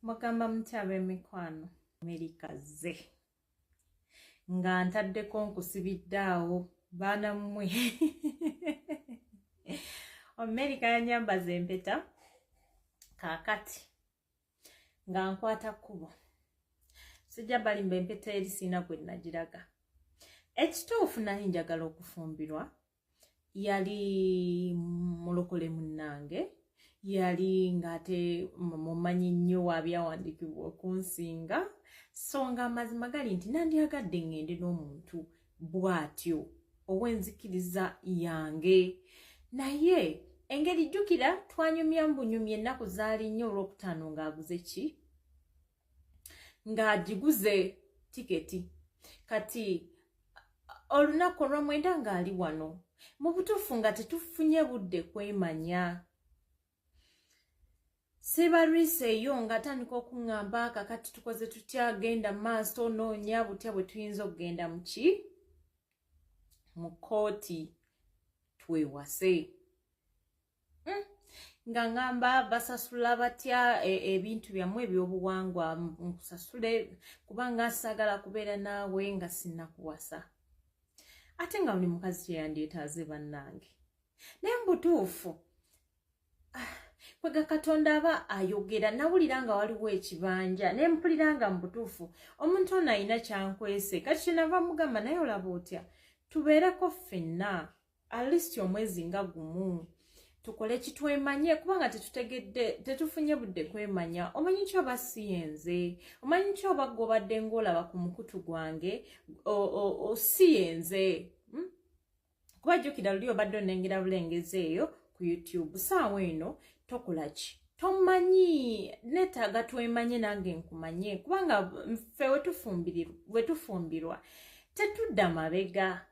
Mugamba mutya ab'emikwano? Amerika ze nga ntaddeko nkusibidde awo baana mmwe. Amerika yanyambaza empeta, kaakati nga nkwata kkubo. Sijja balimba, empeta eri siina gwe nagiraga. Ekituufu nali njagala okufumbirwa, yali mulokole munnange, yali ng'ate mumanyi nnyo wa byawandiikibwa okunsinga. So nga amazima gali nti nandyagadde ŋŋende n'omuntu bw'atyo ow'enzikiriza yange, naye engeri jjukira twanyumya mbunyumya ennaku zaali nnyo, Olwokutaano ng'aguze ki, ng'agiguze tiketi, kati olunaku olwomwenda ng'ali wano. Mu butuufu nga tetufunye budde kwemanya. Sibalwisa eyo ng'atandika okuŋŋamba, kakati tukoze tutya? Genda maaso, noonya butya bwe tuyinza okugenda muki mu kkooti twewase. Nga ngamba basasula batya ebintu byammwe ebyobuwangwa, nkusasule kubanga saagala kubeera naawe nga sinnakuwasa, ate nga buli mukazi kyeyandyetaaze bannange. Naye mu butuufu, ah, kwega Katonda aba ayogera, nawulira nga waliwo ekibanja, naye mpulira nga mu butuufu omuntu ono alina kyankwese. Kati kyenava mugamba, naye olaba otya tubeereko ffenna at least omwezi nga gumu, tukole kitwemanye, kubanga tetutegedde, tetufunye budde kwemanya. Omanyi ki oba siyenze? Omanyi ki oba gwobadde ng'olaba ku mukutu gwange siyenze? Kuba jjukira luli obadde onengera bulengezi eyo ku YouTube, saawa eno tokola ki, tomanyi. Neetaaga twemanye nange nkumanye, kubanga ffe wetufumbirwa tetudda mabega.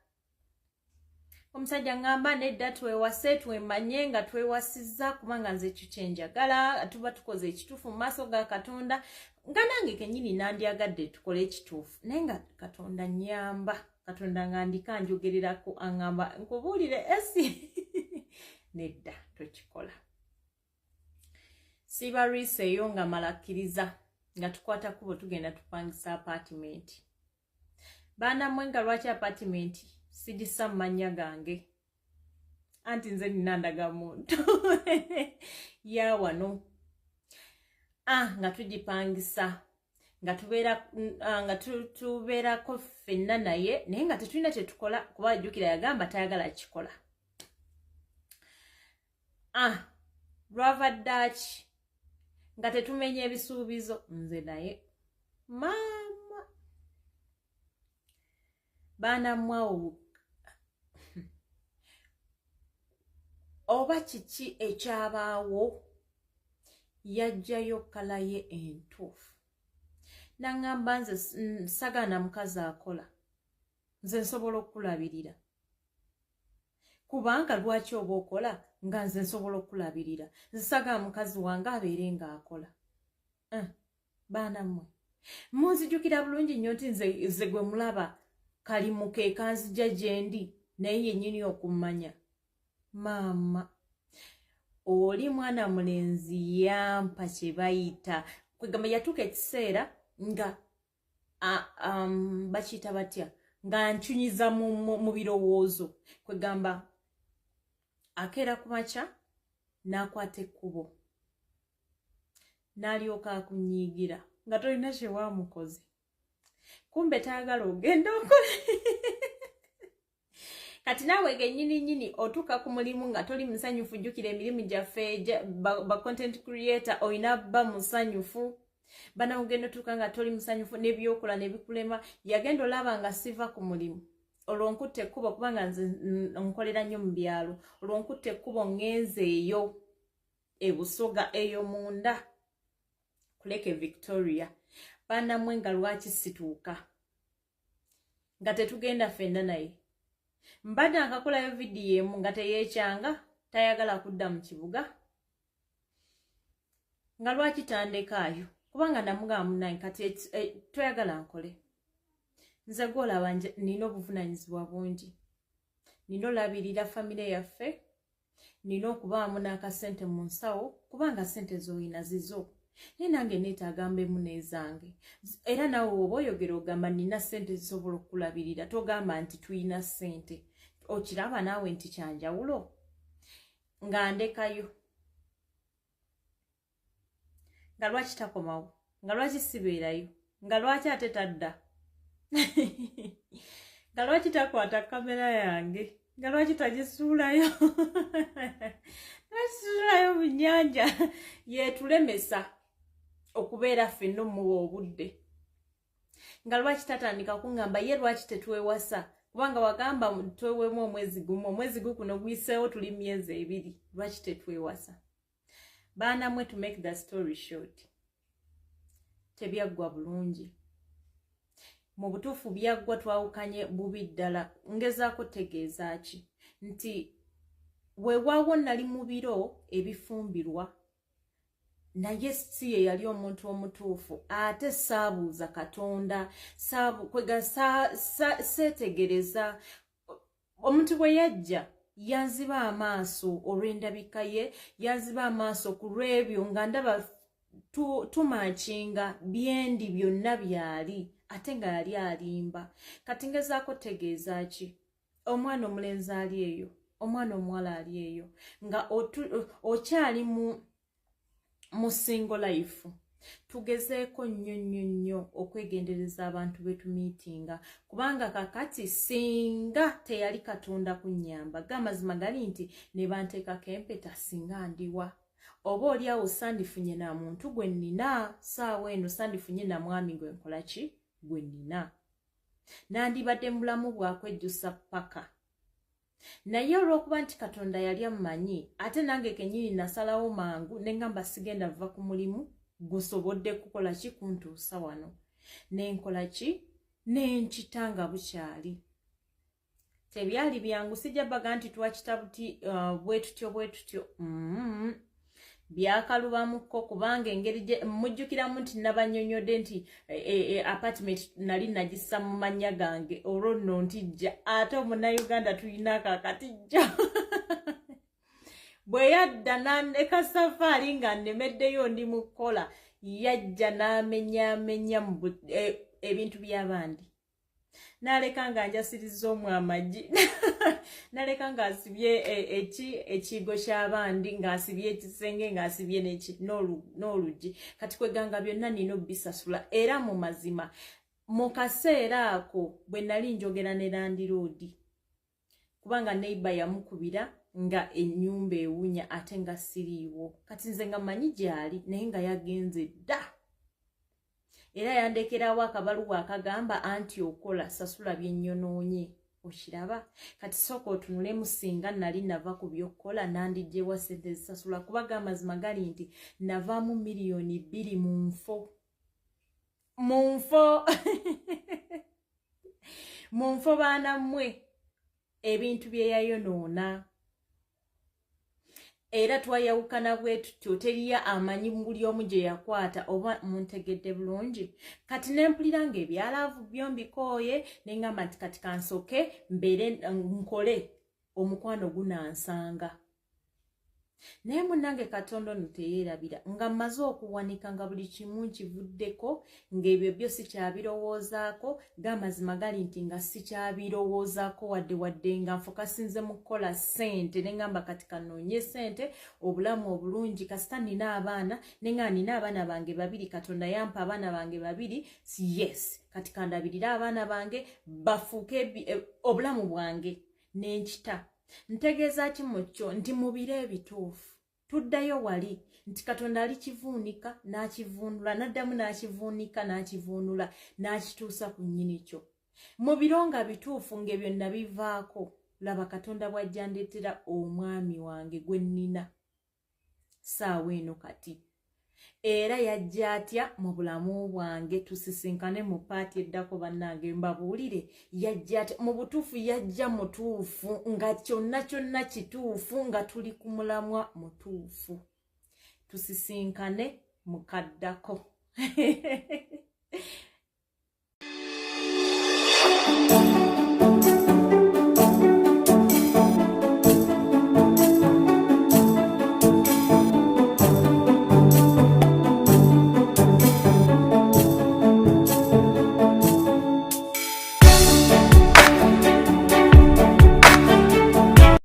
Omusajja ŋŋamba nedda, twewase twemanye nga twewasizza, kubanga nze ekyo kyenjagala, tuba tukoze ekituufu mu maaso ga Katonda. Nga nange kennyini nandyagadde tukole ekituufu, naye nga Katonda nyamba, Katonda nga ndika njogererako, aŋŋamba nkubuulire esi nedda, tokikola. Sibalwisa eyo nga malakkiriza, nga tukwata kubo tugenda tupangisa apartment. Baana mmwe, nga lwaki apartment sigisa mu mannya gange? Anti nze nina ndagamuntu ya wano. Ah, nga tugipangisa, nga tubeera, ah, nga tubeerako ffenna, naye nga tetulina kyetukola, kuba jjukira yagamba tayagala kikola. Ah, lwava ddaaki nga tetumenya ebisuubizo nze naye. Maama, baana mwawo, oba kiki ekyabaawo? Yajjayo colour ye entuufu, naŋŋamba, nze sagaana mukazi akola, nze nsobola okukulabirira, kubanga lwaki oba okola nga nze nsobola okukulabirira? Nze sagala mukazi wange abeere ng'akola. Baana mmwe, munzijukira bulungi nnyo nti nze gwe mulaba kalimu ke kanzija gye ndi naye yennyini okummanya. Maama, oli mwana mulenzi yampa kye bayita kwegamba, yatuuka ekiseera nga bakiyita batya, nga nkyunyiza mu birowoozo. Kwegamba akeera ku makya n'akwata ekkubo n'alyoka akunyiigira nga tolina kyewamukoze, kumbe tayagala ogenda okole. Kati naawe gennyini nnyini otuuka ku mulimu nga toli musanyufu. Jjukira emirimu gyaffe ba content creator, olina bba musanyufu. Bana ogenda otuuka nga toli musanyufu, n'ebyokola nebikulema. Yagenda olaba nga siva ku mulimu, olwo nkutta ekkubo, kubanga nze nkolera nnyo mu byalo. Olwo nkutta ekkubo ŋŋenze eyo ebusoga eyo munda kuleke Victoria. Banamwe, nga lwaki situuka nga tetugenda ffenna? Naye mbadde akakolayo vidiyo emu nga teyeekyanga, tayagala kudda mu kibuga. Nga lwaki tandekaayo? Kubanga namugamba, munange, kati toyagala nkole, nze gwolaba nina obuvunanyizibwa bungi, nina olabirira famire yaffe, nina okubaamu n'akasente mu nsawo, kubanga sente z'olina zizo. Naye nange neetaaga mbemu n'ezange. Era naawe woba oyogera ogamba nina ssente zisobola okukulabirira, togamba nti tulina ssente. Okiraba naawe nti kyanjawulo nga ndekayo, nga lwaki takomawo, nga lwaki sibeerayo, nga lwaki ate tadda, nga lwaki takwata kamera yange, nga lwaki tagisuulayo, takisuulayo mu nnyanja yetulemesa okubeera ffenna omuwa obudde, nga lwaki tatandika kuŋŋamba ye lwaki tetwewasa, kubanga wagamba twewemu omwezi gumu, omwezi gukuno guyiseewo, tuli myezi 2, lwaki tetwewasa? Baana mwe, to make the story short, tebyaggwa bulungi. Mu butuufu byaggwa twawukanye bubi ddala. Ngezaako tegeeza ki? Nti weewaawo nali mu biro ebifumbirwa, naye si ye yali omuntu omutuufu. Ate saabuuza Katonda, kwega seetegereza. Omuntu bwe yajja yanziba amaaso olw'endabika ye, yanziba amaaso ku lw'ebyo nga ndaba tumatchinga byendi byonna byali, ate nga yali alimba. Kati ngezaako tegeeza ki? Omwana omulenzi ali eyo, omwana omuwala ali eyo, nga okyali mu single life, tugezeeko nnyo nnyo nnyo okwegendereza abantu betumeetinga, kubanga kakati singa teyali Katonda kunnyamba, gamazima gali nti ne banteekako empeta, singa ndiwa oba oli awo sandifunye na muntu gwe nnina saawa eno, sandifunye na mwami gwe nkola ki, gwe nnina. Nandibadde mu bulamu bwakwejjusa paka. Naye olw'okuba nti Katonda yali ammanyi, ate nange kennyini nasalawo mangu ne ŋŋamba sigenda va ku mulimu gusobodde kukola ki, kuntuusa wano. Nenkola ki? Nenkita nga bukyali. Tebyali byangu, sijja baga nti twakita buti bwe tutyo bwe tutyo. Byakalubamuko, kubanga engeri mujjukiramu nti nabanyonyodde nti apartment nali nagissa mu mannya gange. Olwo nno ntijja, ate omunnayuganda tulina akakatijja bwe yadda nandeka safaari nga nnemeddeyo ndi mu kukola, yajja n'amenyaamenya ebintu by'abandi, n'aleka nga njasirizza omu amagi, n'aleka ng'asibye eki ekiigo ky'abandi, ng'asibye ekisenge, ng'asibye n'oluggi. Kati kweganga byonna nina obisasula. Era mu mazima mu kaseera ako bwe nali njogera ne landlord, kubanga neighbor yamukubira nga ennyumba ewunya ate nga siriiwo. Kati nze nga mmanyi gy'ali, naye nga yagenze dda, era yandekerawo akabaluwa akagamba anti okola sasula byenyonoonye. Okiraba? Kati sooka otunulemu, singa nali nava ku byokkola, nandijjewa sente zisasula? Kubaga amazima gali nti navaamu miliyoni 2 mu nfo, mu nfo, mu nfo. Baana mmwe, ebintu bye yayonoona, era twayawukana bwe tutyo, teriyo amanyi buli omu gye yakwata. Oba muntegedde bulungi? Kati nempulira nga ebya love byo mbikooye, neŋŋamba nti kati kansoke mbeere nkole omukwano gunansanga. Naye munnange, Katonda ono teyeerabira. Nga mmaze okuwanika, nga buli kimu nkivuddeko, ng'ebyo byo sikyabirowoozaako. G'amazima gali nti nga sikyabirowoozaako wadde wadde, nga nfocusinze mu kukola ssente. Ne ŋŋamba kati kanoonye ssente, obulamu obulungi, kasita nina abaana. Ne ŋŋamba nina abaana bange babiri, Katonda yampa abaana bange babiri, yes, kati kandabirire abaana bange bafuuke obulamu bwange. Nenkita. Ntegeeza ki mu kyo? Nti mu biro ebituufu tuddayo wali nti Katonda alikivuunika n'akivuunula, n'addamu n'akivuunika n'akivuunula n'akituusa ku nnyini kyo. Mu biro nga bituufu, ng'ebyo nabivaako, laba Katonda bw'ajja ndeetera omwami wange gwe nnina saawa eno kati. Era yajja atya mu bulamu bwange? Tusisinkane mu part eddako, bannange, mbabuulire yajja atya. Mu butuufu yajja mutuufu, nga kyonna kyonna kituufu, nga tuli ku mulamwa mutuufu. Tusisinkane mukaddako.